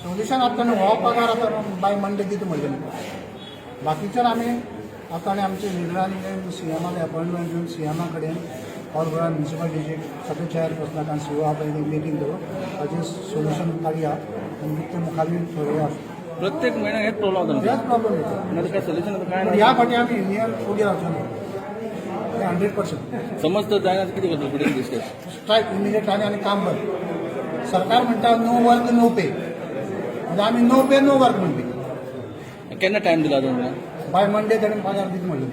Solution आतां न्हू, हो पगार आतां बाय मंडे दिता म्हणलें. बाकीच्यान आमी आतां आनी आमचे लिडरांनी सीएमाक अपॉयंटमेंट घेवन सीएमा कडेन ऑल गोवा म्युनिसिपालिटीचे सगळे चेअरपर्सनाक आनी सीओ आपले मिटींग दवरून ताजें सोल्युशन काडया आनी ते मुखार थरोवया. प्रत्येक म्हयन्याक हेच प्रॉब्लेम जाता. हेच प्रॉब्लेम येता. ना काय सोल्युशन काय पूण ना. ह्या फाटी आमी युनियन फुडें रावचो ना, 100%. समज तर जायना तर कितें करतलो फुडें डिस्कस? स्ट्रायक इमिजिएट आनी आनी काम बंद. सरकार म्हणटा नो वर्क नो पे, म्हणजे आमी नो पे नो वर्क म्हणटी. केन्ना टायम दिला तुमकां? बाय मंडे ताणें पगार दिता म्हणलें.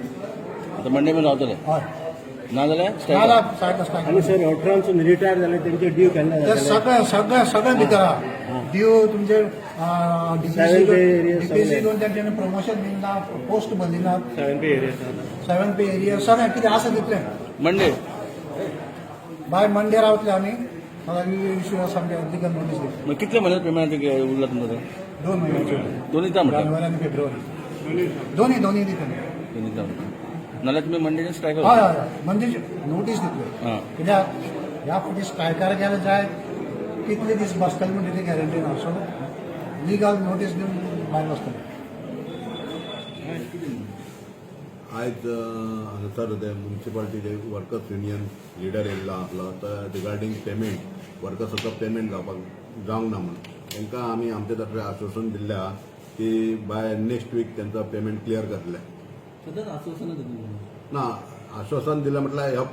आतां मंडे मेरेन रावतले? हय. ना जाल्यार स्ट्रायक? नाल्यार सायड स्ट्रायक. आनी सर, 18 सून रिटायर जाले तेंचे ड्यू केन्ना ते जातले? सगळे सगळे सगळे भितर आहा ड्यू तुमचे. Seven pay arrears. DPC सगळे. दोन तेंच्यांनी प्रमोशन दिली ना, पोस्ट भरली ना. Seven pay arrears. Seven pay arrear सगळें कितें आसा तितलें. मंडे. बाय मंडे रावतले आमी, इश्यू आसा आमगे लिगल नोटीस दितले. मग कितले म्हयने पेमेंट उरला तुमकां ते? 2 म्हयन्याचे. दोन दिता म्हणटा. जानेवारी आनी फेब्रुवारी, दोन्ही दोन्ही दितले. दोन दिता म्हणटा, नाल्यार तुमी मंडेचे स्ट्रायक? हय हय हय म्हणजे नोटीस दितले. कित्याक ह्या फावटी स्ट्रायकार गेले जाय कितले दीस बसतले म्हणजे ती गॅरंटी ना. सो लिगल नोटीस दिवन भायर बसतले. आयज हांगासर ते म्युनिसिपालिटीचे वर्कर्स युनियन लिडर येयल्लो आपलो, तर रिगार्डींग पेमेंट, वर्कर्साचो पेमेंट जावपाक जावंक ना म्हणून तांकां आमी आमचे तर्फे आश्वासन दिल्लें आहा की बाय नेक्स्ट वीक तेंचो पेमेंट क्लियर करतले. सदांच आश्वासनां दिता. ना, आश्वासन दिलें म्हटल्यार हो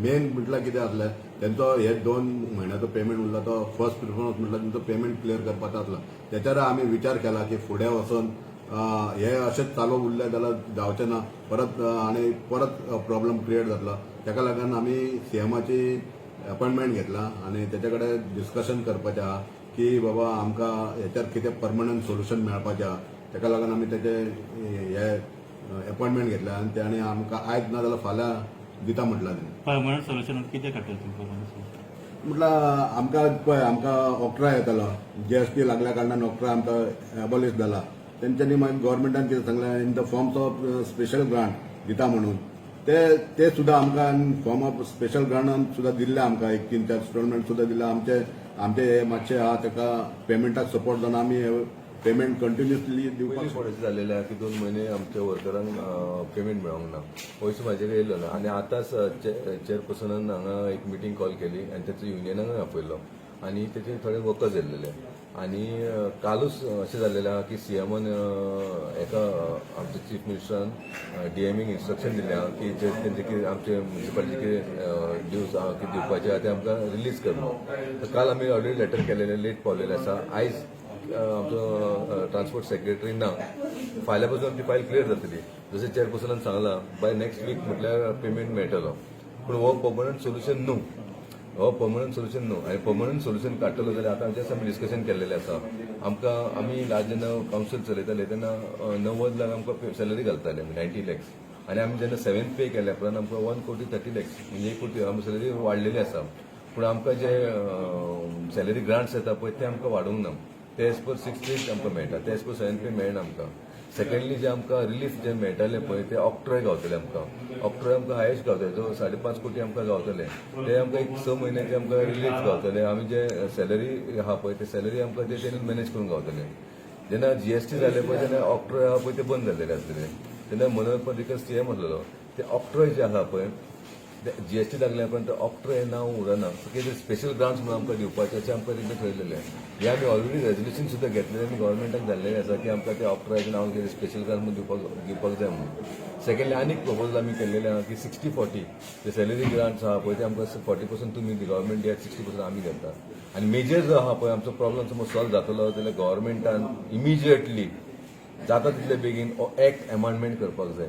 मेन म्हटल्यार कितें आसलें, तेंचो हे 2 म्हयन्याचो पेमेंट उरला, तो फर्स्ट प्रिफरन्स म्हटल्यार तेंचो पेमेंट क्लियर करपाचो आसलो. तेच्यार आमी विचार केला की फुडें वचून हे अशेंच चालू उरलें जाल्यार जावचें ना परत आनी परत प्रॉब्लम क्रिएट जातलो. ताका लागून आमी सीएमाची अपॉयंटमेंट घेतला आनी तेच्या कडेन डिस्कशन करपाचें आहा की बाबा आमकां हेच्यार कितें परमनंट सोल्युशन मेळपाचें आहा. ताका लागून आमी तेचे हे अपॉयंटमेंट घेतल्या आनी ताणें आमकां आयज ना जाल्यार फाल्यां दिता म्हटलां तेणी. परमनंट सोल्युशन कितें काडटले तुमी परमनंट सोल्युशन? म्हटल्यार आमकां पळय, आमकां ऑक्ट्राय येतालो, जीएसटी लागल्या कारणान ऑक्ट्राय आमकां एबॉलिश जाला. तेंच्यांनी मागीर गव्हर्मेंटान कितें सांगलें, in the forms of special grant दिता म्हणून. ते ते सुद्दां आमकां इन फॉर्म ऑफ स्पेशल ग्रांटान सुद्दां दिल्ले आमकां एक तीन चार इन्स्टॉलमेंट सुद्दां दिले. आमचे आमचे हे मातशे आहा, ताका पेमेंटाक सपोर्ट जावन आमी पेमेंट कंटिन्युअसली दिवपाक पयलीं फावट अशें जालेलें आहा की 2 म्हयने आमच्या वर्करांक पेमेंट मेळोंक ना, पयशे म्हाजे कडेन येयलो ना. आनी आतांच चेअरपर्सनान हांगा एक मिटींग कॉल केली आनी तेचो युनियनाक आपयलो आनी तेचे थोडे वर्कर्स येयल्लेले. आनी कालूच अशें जाल्लेलें आहा की सीएमान एका आमच्या चीफ मिनिस्टरान डीएमईक इन्स्ट्रक्शन दिलें आहा की जे तेंचे कितें आमचे म्युनिसिपालिटी कितें ड्यूज आहा की दिवपाचे आहा ते आमकां रिलीज कर म्हणून. तर काल आमी ऑलरेडी लेटर केलेले, लेट पावलेले आसा. आयज आमचो ट्रान्सपोर्ट सेक्रेटरी ना, फाल्यां पासून आमची फायल क्लियर जातली. जशें चेअरपर्सनान सांगलां, बाय नेक्स्ट वीक म्हटल्यार पेमेंट मेळटलो. पूण हो परमनंट सोल्युशन न्हू, हो परमनंट सोल्युशन न्हू. आनी परमनंट सोल्युशन काडटलो जाल्यार आतां जस्ट आमी डिस्कशन केल्लेलें आसा. आमकां आमी लास्ट जेन्ना कावन्सील चलयताले तेन्ना 90 लाख आमकां सॅलरी घालताले, 90 लॅक्स. आनी आमी जेन्ना सेव्हन पे केल्या उपरांत आमकां 1 कोटी 30 लॅक्स, म्हणजे 1 कोटी आमची सॅलरी वाडलेली आसा. पूण आमकां जे सॅलरी ग्रांट्स येता पळय, ते आमकां वाडूंक ना. ते एज पर सिक्स पे आमकां मेळटा, ते एज पर सेवन पे मेळना आमकां. सेकंडली, जे आमकां रिलीफ जे मेळटाले पळय, ते ऑक्ट्रॉय गावतले आमकां. ऑक्ट्रॉय आमकां हायस्ट गावतले, जो 5.5 कोटी आमकां गावतले. ते आमकां एक 6 म्हयन्याचे आमकां रिलीफ गावतले. आमी जे सॅलरी आहा पळय, ते सॅलरी आमकां ते तेणीन मॅनेज करून गावतले. जेन्ना जीएसटी जाले पळय, तेन्ना ऑक्ट्रॉय आहा पळय ते बंद जाल्लेले आसतले. तेन्ना मनोहर पर्रीकर सीएम आसलेलो. ते ऑक्ट्रॉय जे आहा पळय, जीएसटी लागल्या उपरांत ऑक्ट्रॉय हें नांव उरना. कितें स्पेशल ग्रांट्स म्हणून आमकां दिवपाचें अशें आमकां तेंचे ठरयलेलें. हें आमी ऑलरेडी रेजोल्युशन सुद्दां घेतलेलें आनी गव्हर्मेंटाक धाडलेलें आसा की आमकां ते ऑक्ट्रॉयाचें नांव कितें स्पेशल ग्रांट म्हणून दिवपाक दिवपाक जाय म्हणून. सेकंडली, आनीक प्रपोजल आमी केल्लेलें आहा की 60-40 जे सॅलरी ग्रांट्स आहा पळय, ते आमकां 40% तुमी गव्हर्मेंट दियात, 60% आमी घेता. आनी मेजर जो आहा पळय आमचो प्रॉब्लम समज सॉल्व जातलो जाल्यार गव्हर्मेंटान इमिजिएटली जाता तितले बेगीन हो एक्ट अमेंडमेंट करपाक जाय.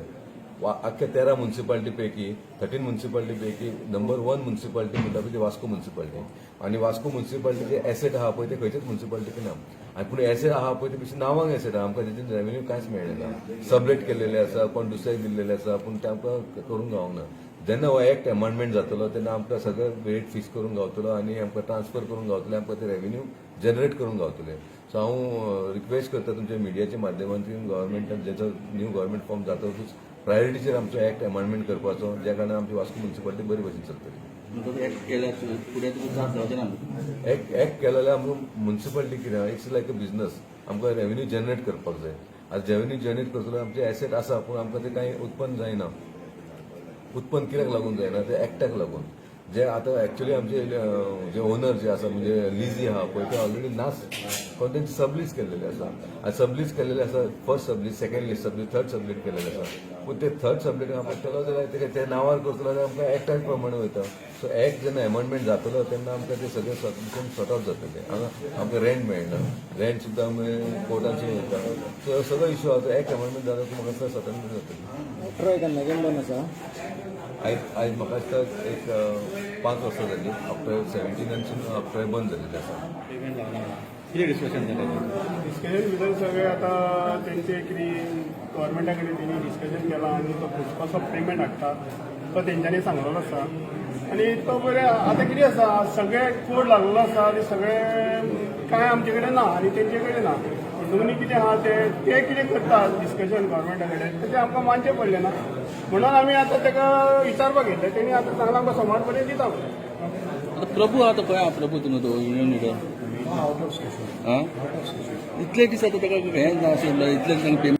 वा अख्ख्या 13 म्युन्सिपाल्टी पैकी, 13 म्युन्सिपाल्टी पैकी नंबर वन म्युन्सिपाल्टी म्हणटा पळय ती वास्को म्युन्सिपाल्टी. आनी वास्को म्युन्सिपाल्टीचे एसेट आहा पळय ते खंयच्याच म्युन्सिपाल्टीक ना. आनी पूण एसेट आहा पळय ते बेश्टे नांवांक एसेट आहा, आमकां तेतून रेवेन्यू कांयच मेळ्ळें ना. सबलेट केल्लेले आसा, कोण दुसऱ्याक दिल्लेले आसा, पूण ते आमकां करूंक गावना. जेन्ना हो एक्ट अमेंडमेंट जातलो तेन्ना आमकां सगळें रेट फिक्स करूंक गावतलो आनी आमकां ट्रान्सफर करूंक गावतले, आमकां ते रेवेन्यू जनरेट करूंक गावतले. सो हांव रिक्वेस्ट करता तुमच्या मिडियाच्या माध्यमांतल्यान गव्हर्मेंटान, जेचो न्यू गव्हर्मेंट फॉर्म जातकूच प्रायोरिटीचेर आमचो एक्ट अमेंडमेंट करपाचो, ज्या कारणान आमची वास्को म्युन्सिपालिटी बरी भशेन चलतली. म्हणटकच एक्ट केल्यार फुडें तुका त्रास जावचे ना. एक एक्ट केलो जाल्यार आमकां मुन्सिपालिटी कितें, it's like a business. आमकां रेवेन्यू जनरेट करपाक जाय. आतां रेवेन्यू जनरेट करतलो, आमचे एसेट आसा, पूण आमकां ते कांय उत्पन्न जायना. उत्पन्न कित्याक लागून जायना? ते एक्टाक लागून. जे आतां एक्चुअली आमचे जे ओनर जे आसा, म्हणजे लिजी आहा पळय, ते ऑलरेडी नाच, कारण तेंचे सबलीज केल्लेले आसा. आनी सबलीज केल्लेले आसा, first sublease, second lease sublease, third sublease केल्लेले आसा. पूण ते थर्ड सबलीज आमकां केलो जाल्यार ते ते नांवार करतलो जाल्यार आमकां एक्टा प्रमाणे वयता. सो एक्ट जेन्ना एमेंडमेंट जातलो तेन्ना आमकां ते सगळे सबमिशन सॉर्ट आवट जातले. हांगा आमकां रेंट मेळना, रेंट सुद्दां आमी कोर्टांसून वयता. सो सगळो इशू आसा. एक्ट एमेंडमेंट जालो की म्हाका दिसता सेटलमेंट जातली. ऑक्ट्रॉय केन्नाच्यान बंद आसा? आयज आयज म्हाका दिसता एक 5 वर्सां जाली. ऑक्टोबर 17नासून ऑक्टोबर बंद जाल्लें आसा. पेमेंट लागना. कितें डिस्कशन जालें? डिस्कशन भितर सगळे आतां तेंचे कितें गव्हर्मेंटा कडेन तेणी डिस्कशन केलां आनी तो कसो पेमेंट हाडटा तो तेंच्यांनी सांगलेलो आसा. आनी तो बरें आतां कितें आसा, सगळे कोड लागलेलो आसा आनी सगळे कांय आमचे कडेन ना आनी तेंचे कडेन ना. दोनी कितें आहा ते ते कितें करता डिस्कशन गव्हर्मेंटा कडेन तेजें आमकां मानचें पडलें ना म्हणून आमी आतां ताका विचारपाक घेतलें. तेणी आतां सांगलां आमकां सोमार पर्यंत दिता म्हणून. आतां प्रभू आहा तो खंय आहा प्रभू तुमचो तो union leader? Out of station. आं, आउट ऑफ स्टेशन. इतले दीस आतां ताका हें ना अशें, इतले दिसांनी पेमेंट